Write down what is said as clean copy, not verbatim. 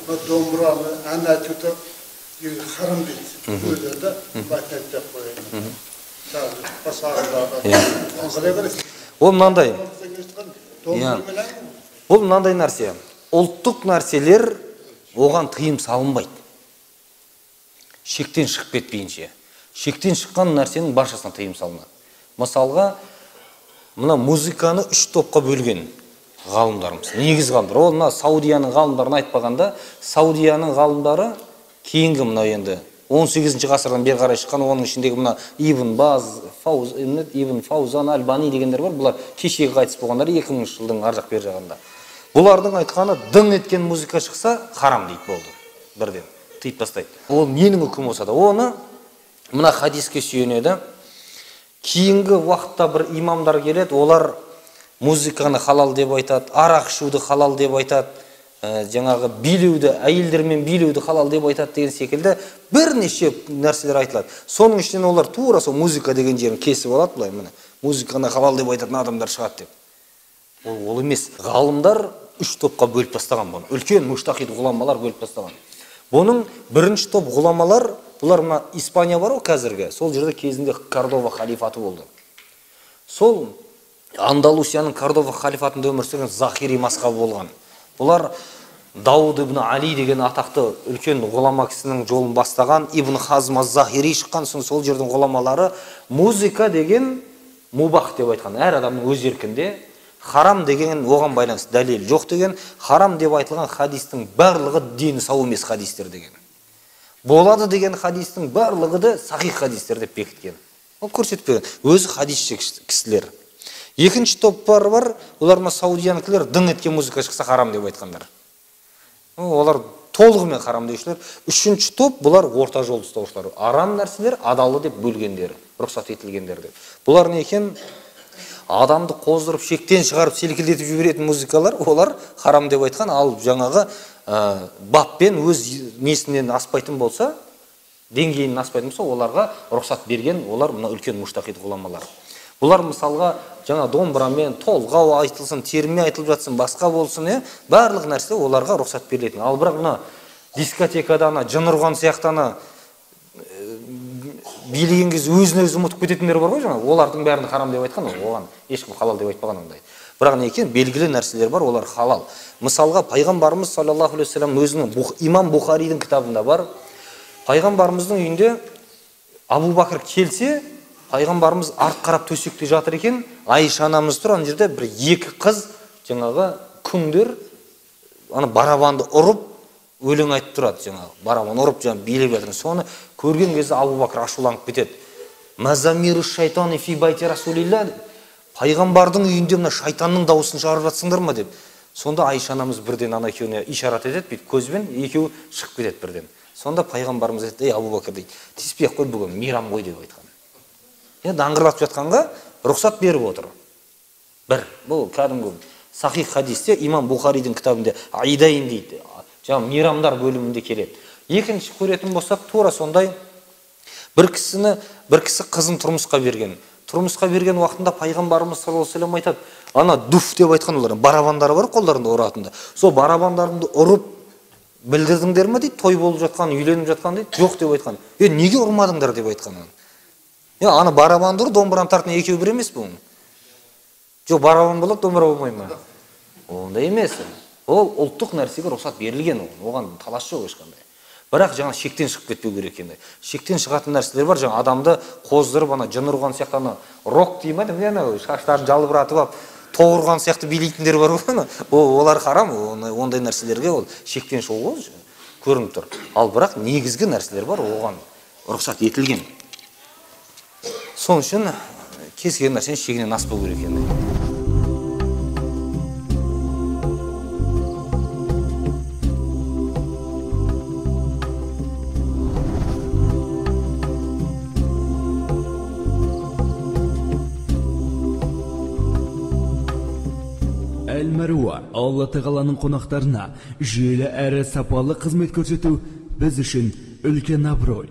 Мына домбыраны ән айтуды харам дейді. Өздері айтады деп қояйын. Ол мынандай. Бұл мынандай нәрсе. Ұлттық нәрселер оған тыйым салынбайды. Шектен шығып кетпейінше. Шектен шыққан нәрсенің баршасына тыйым салынады. Мысалға, мына музыканы үш топқа бөлген ғалымдарымыз, негіз ғалымдар. Ол мына Саудияның ғалымдарын айтпағанда, Саудияның ғалымдары кейінгі мына енді 18 ғасырдан бері қарай шыққан, оның ішіндегі мына Ибн Баз, Ибн Фаузан, Альбани дегендер бар. Бұлар кешегі қайтыс болғандар 2000 жылдың ар жақ бер жағында. Бұлардың айтқаны, дың еткен музыка шықса харам дейді, болды. Бірден тыйып тастайды. Ол ненің үкімі болса да, оны мына хадиске сүйенеді. Кейінгі уақытта бір имамдар келеді, олар музыканы халал деп айтады, арақ ішуді халал деп айтады, жаңағы билеуді, әйелдермен билеуді халал деп айтады деген секілді бірнеше нәрселер айтылады. Соның ішінен олар тура сол музыка деген жерін кесіп алады, былай міне музыканы халал деп айтатын адамдар шығады деп. Ол емес. Ғалымдар үш топқа бөліп тастаған бұны. Үлкен муштахид ғұламалар бөліп тастаған. Бұның бірінші топ ғұламалар, бұлар мына Испания бар ғой қазіргі, сол жерде кезінде Кордова халифаты болды. Сол Андалусияның Кордова халифатында өмір сүрген Захири мазхабы болған. Бұлар Дауд ибн Али деген атақты үлкен ғұлама кісінің жолын бастаған, Ибн Хазм аз-Захири шыққан соң сол жердің ғұламалары музыка деген мубах деп айтқан, әр адамның өз еркінде. Харам деген оған байланысты дәлел жоқ деген, харам деп айтылған хадистің барлығы дені сау емес хадистер деген. Болады деген хадистің барлығы да сахих хадистер деп бекіткен. Ол көрсетпеген. Өзі хадисші кісілер. Екінші топ бар, олар мына саудиянікілер дың еткен музыка шықса харам деп айтқандар. Олар толығымен харам деушілер. Үшінші топ бұлар орта жол ұстаушылар. Арам нәрселер адалы деп бөлгендері, рұқсат етілгендер деп. Бұлар не екен? Адамды қоздырып, шектен шығарып, селкілдетіп жіберетін музыкалар, олар харам деп айтқан. Ал жаңағы баппен өз несінен аспайтын болса, деңгейінен аспайтын болса, оларға рұқсат берген, олар мына үлкен муштахид ғұламалар. Бұлар мысалға жаңа домбырамен толғау айтылсын, терме айтылып жатсын, басқа болсын, барлық нәрсе оларға рұқсат берілетін. Ал бірақ мына дискотекада ана жын ұрған сияқты ана билеген кезде өзін өзі ұмытып кететіндер бар ғой жаңа, олардың бәрін харам деп айтқан, оған ешкім халал деп айтпаған ондай. Бірақ не екен, белгілі нәрселер бар, олар халал. Мысалға пайғамбарымыз саллаллаху алейхи уассалам өзінің Имам Бухаридің кітабында бар. Пайғамбарымыздың үйінде Абу Бәкір келсе, пайғамбарымыз арт қарап төсекте жатыр екен, Айша анамыз тұр, ана жерде бір екі қыз жаңағы күңдер ана барабанды ұрып өлең айтып тұрады, жаңағы барабан ұрып жаңағы билеп жатыр. Соны көрген кезде Абу Бәкір ашуланып кетеді. Мазамиру шайтани фи байти расулилла, пайғамбардың үйінде мына шайтанның дауысын шығарып жатсыңдар ма деп. Сонда Айша анамыз бірден ана екеуіне ишарат етеді, бүйтіп көзбен екеуі шығып кетеді бірден. Сонда пайғамбарымыз айтады, ей Абу Бәкір дейді, тиіспей ақ қой, бүгін мейрам ғой деп айтқан. Даңғырлатып жатқанға рұқсат беріп отыр. Бір, бұл кәдімгі сахих хадисте Имам Бухаридің кітабында Айдайн дейді, жаңа мейрамдар бөлімінде келеді. Екінші көретін болсақ, тура сондай бір кісі қызын тұрмысқа берген. Тұрмысқа берген уақытында пайғамбарымыз саллаллаху алейхи уассалам айтады, ана дуф деп айтқан олар, барабандары бар қолдарында ұратында. Сол барабандарыңды ұрып білдірдіңдер ме дейді, той болып жатқан, үйленіп жатқан дейді, жоқ деп айтқан. Неге ұрмадыңдар деп айтқан. Ана барабанды ұр, домбыраны тартын, екеуі бір емес бұның. Жоқ, барабан болады, домбыра болмай ма? Ондай емес. Ол ұлттық нәрсеге рұқсат берілген, оған талас жоқ ешқандай. Бірақ жаңа шектен шығып кетпеу керек енді. Шектен шығатын нәрселер бар, жаңа адамды қоздырып, ана жын ұрған сияқты, ана рок дей ма, ана шаштарын жалбыратып алып, тоқ ұрған сияқты билейтіндер бар ғой, олар харам, ондай нәрселерге ол шектен шығу көрініп тұр. Ал бірақ негізгі нәрселер бар, оған рұқсат етілген. Сол үшін кез келген нәрсенің шегінен аспау керек енді. Әл-Мәруа, Алла Тағаланың қонақтарына жүйелі әрі сапалы қызмет көрсету біз үшін үлкен абырой.